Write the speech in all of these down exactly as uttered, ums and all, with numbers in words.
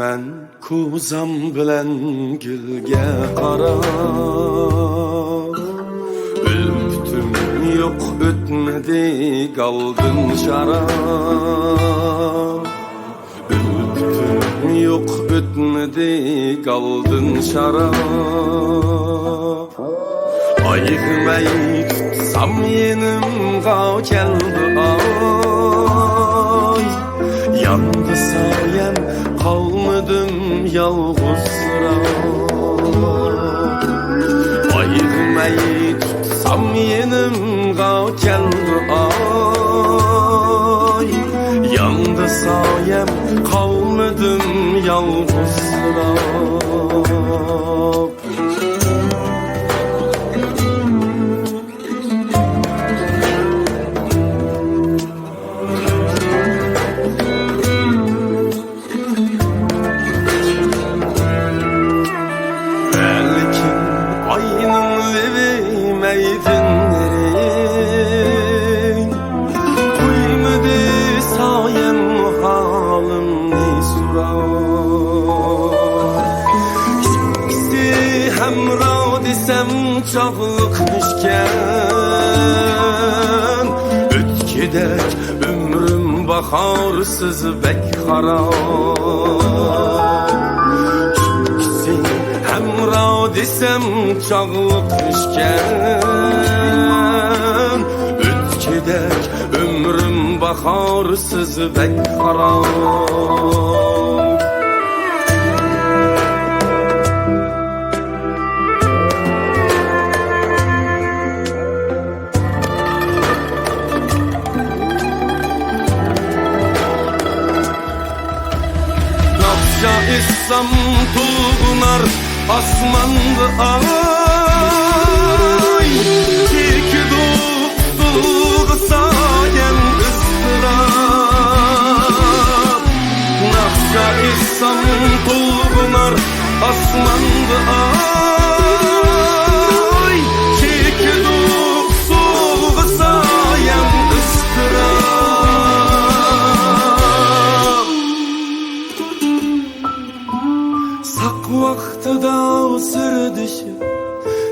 مەن كوزام بىلەن گۈلگە قاراپ، ئۈلپىتىم يوق ئۆتمىدى گالدىن شاراب. ئۈلپىتىم يوق ئۆتمىدى گالدىن شاراب. ئايىغىمەي تۇتسام يېنىمغا كەلدى ئاي. ياندى سايەم، قالمىدىم يالغۇزراق. ئايىغىمەي تۇتسام يېنىمغا كەلدى ئاي. ياندى سايەم، قالمىدىم يالغۇزراق. بەلكىم ئاينىڭ لېۋى مەيدىنلىرى قويمىدى سايەم ھالىمنى سوراپ. ئىككىسى ھەمراھ دېسەم چاغلىقمىشكەن، ئۆتكۈدەك ئۆمرۈم باھارسىز بەك خاراب. ئىككىسى ھەمراھ دېسەم چاغلىقمىشكەن، ئۆتكۈدەك ئۆمرۈم باھارسىز بەك خاراب. ناخشا ئېيتسام تولغىنار ئاسماندا ئاي، چېكىدۇ ئۇسسۇلغا سايەم ئىزتىراپ. ناخشا ئېيتسام تولغىنار ئاسماندا ئاي، چېكىدۇ ئۇسسۇلغا سايەم ئىزتىراپ. ساق ۋاقتىدا سىردىشىپ،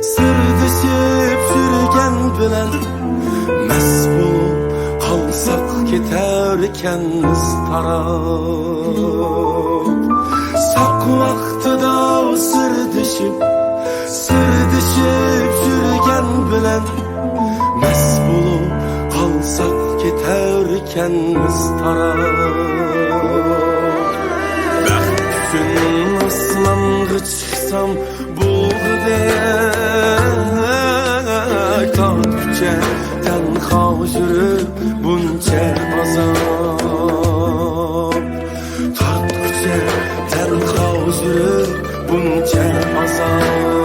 سىردىشىپ يۈرگەن بىلەن مەست بولۇپ قالساق كېتەركەنمىز تاراپ. ساق ۋاقتىدا سىردىشىپ، سىردىشىپ يۈرگەن بىلەن مەست بولۇپ قالساق كېتەركەنمىز تاراپ. بەخت ئۈچۈن ئاسمانغا چىقسام بولغۇدەك، تارتقۇچە تەنھا يۈرۈپ بۇنچە ئازاب. تارتقۇچە تەنھا يۈرۈپ بۇنچە ئازاب.